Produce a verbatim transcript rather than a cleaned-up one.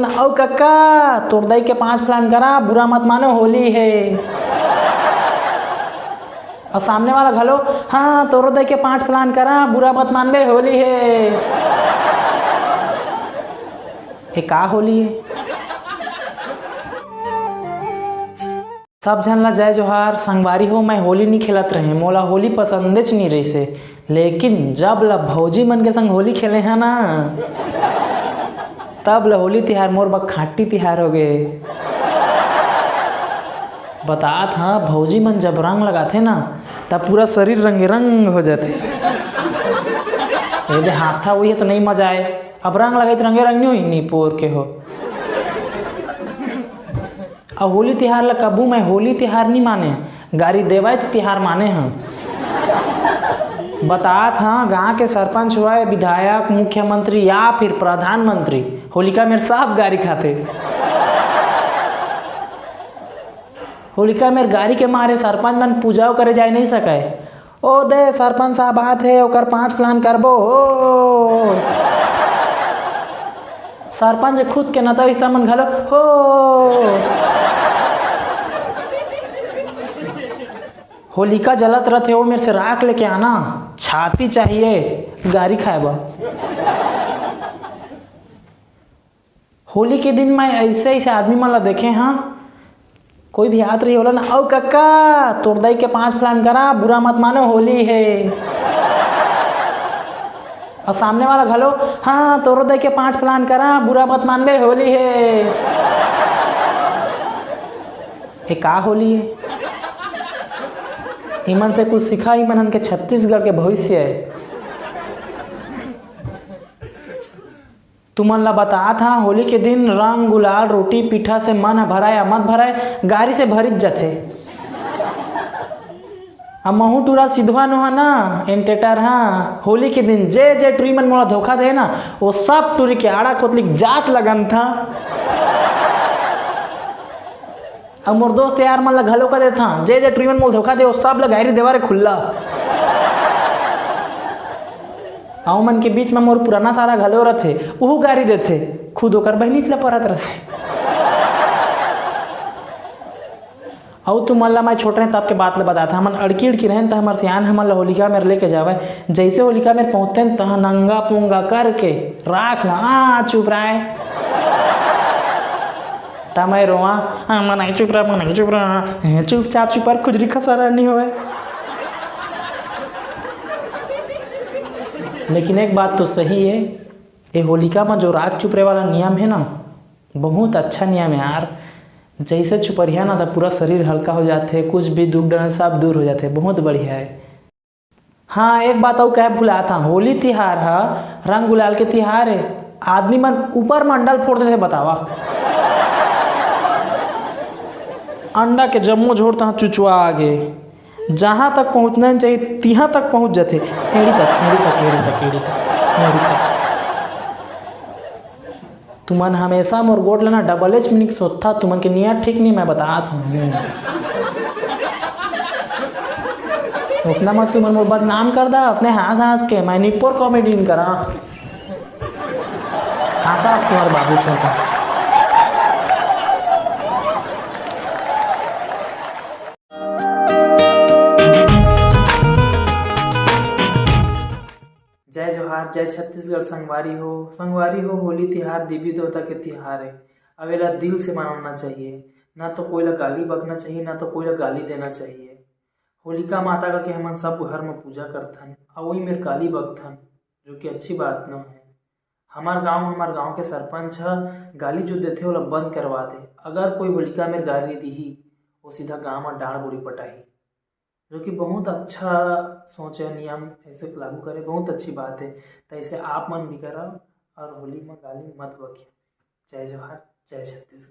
अउ कक्का, तोर दाई के पांच फलान करा, बुरा मत मानो, होली हे। अउ सामने वाला घलो, हाँ, तोरो दाई के पांच फलान करा, बुरा मत मानबे, होली हे। ए का होली हे? सब झन ला जय जोहार। संगवारी हो, मैं होली नी खेलत रहें, मोला होली पसंदेच नी रहिसे, लेकिन जब ला भौजी मन के संग होली खेले हा ना, तब ला होली तिहार मोर बर खाटी तिहार हो गे। बतात हा, भौजी मन जब रंग लगाथे ना, तब पूरा शरीर रंगे रंग हो जाथे। ये दे हांफथा, वही तो नहीं मजा आए। अब रंग लगाई तो रंगे रंग नहीं होई, नी पोर के हो। अउ होली तिहार ला कभू मैं होली तिहार नी माने, गारी देवइच तिहार माने हंव। बतात हंव, गांव के सरपंच होवय, विधायक, मुख्यमंत्री या फिर प्रधानमंत्री, होलिका मेर सब गारी खाथे। होलिका मेर गारी के मारे सरपंच मन पूजाओ करे जाए नहीं सकय। ओ दे, सरपंच साहब आत हे, ओकर पांच फलान करबो हो। सरपंच खुद के नतौ हिस्सा मन घलो हो। होलिका जलत रथे, ओ मेर से राख लेके आना, छाती चाहिए गारी खाए बर। होली के दिन मैं ऐसे ऐसे आदमी मन ला देखे हाँ, कोई भी आत रही होला ना, "अउ कक्का, तोर दाई के पांच फलान करा, बुरा मत मानो, होली हे।" अउ सामने वाला घलो, "हाँ, तोरो दाई के पांच फलान करा, बुरा मत मानबे, होली हे।" ए का होली हे? इमन से कुछ सिखा, इमन के छत्तीसगढ़ के भविष्य हे। तुमन ला बतात हा, होली के दिन रंग, गुलाल, रोटी, पीठा से मन ह भराय या मत भराय, गारी से भरिच जथे। अब महू टूरा सिधवा नोहा ना, एंटेटर हा, होली के दिन जे जे टूरी मन मोला धोखा दे ना, वो सब टूरी के आड़ा खोतली जात लगन था। अब मोर दोस्त यार मन ला घलो कह देथा, जे जे टूरी मन मोला धोखा दे, वो सब ला गारी देवा रे खुल्ला। अउ मन के बीच में मोर पुराना सारा घलो रथे, उहू गारी देथे, खुद ओकर बहिनीच ला परत रथे। अउ तुमन ला मैं छोट रहें तब के बात ला बताथा, हमन अड़की अड़की रहें त हमर सियान हमन ला होलिका मेर लेके जावय। जइसे होलिका मेर पहुंचतेन तहाँ नंगा पोंगा करके राख ला आ चुपराय। त मैं रोवा, "हाँ, मन आई चुपरा, मन आई चुपरा, चुपचाप चुपर खुजरी खसरा नहीं होवय।" लेकिन एक बात तो सही हे, ए होलिका म जो राख चुपरे वाला नियम हे ना, बहुत अच्छा नियम हे यार। जइसे चुपरिहा ना, त पूरा शरीर हल्का हो जाथे, कुछ भी दुख डर सब दूर हो जाथे, बहुत बढ़िया हे। हाँ, एक बात अउ कहे भुलात हंव, होली तिहार ह रंग गुलाल के तिहार हे। आदमी मन ऊपर म अंडा ल फोड़ देथे, बतावा। अंडा के जम्मो झोर तहाँ चुचवा आगे, जहाँ तक पहुँचना चाहिए, तिहाँ तक पहुँच जाथे। एड़ी तक, एड़ी तक, एड़ी तक, एड़ी तक, एड़ी तक। तुमन हमेशा मोर गोठ ला ना double H meaning सोचथा, तुमन के नियत ठीक नहीं, मैं बतात हंव। उसना मत तुमन मोर बदनाम कर दा, अपने हंस हंस के, मैं निपोर comedy नहीं करा। हंसा अब तुम्हारे बाबू से होता। जय जोहार, जय छत्तीसगढ़ संगवारी हो। संगवारी हो, होली तिहार देवी देवता के तिहार हे। अब एला दिल से मनाना चाहिए, ना तो कोई ला गाली बकना चाहिए, ना तो कोई ला गाली देना चाहिए। होलिका माता का के हमन सब घर म पूजा करथन, अउ वही मेर गाली बकथन, जो कि अच्छी बात नो हे। हमार गांव, हमार गांव के सरपंच ह गाली जो देथे, ओला बंद करवा दे। अगर कोई होलिका मेर गाली दिही, वो सीधा गांव म डांड़ बोड़ी पटाही, जो कि बहुत अच्छा सोच हे, नियम ऐसे लागू करे, बहुत अच्छी बात हे। त ऐसे आप मन भी करव और होली म गाली मत बकिया। जय जोहार, जय छत्तीसगढ़।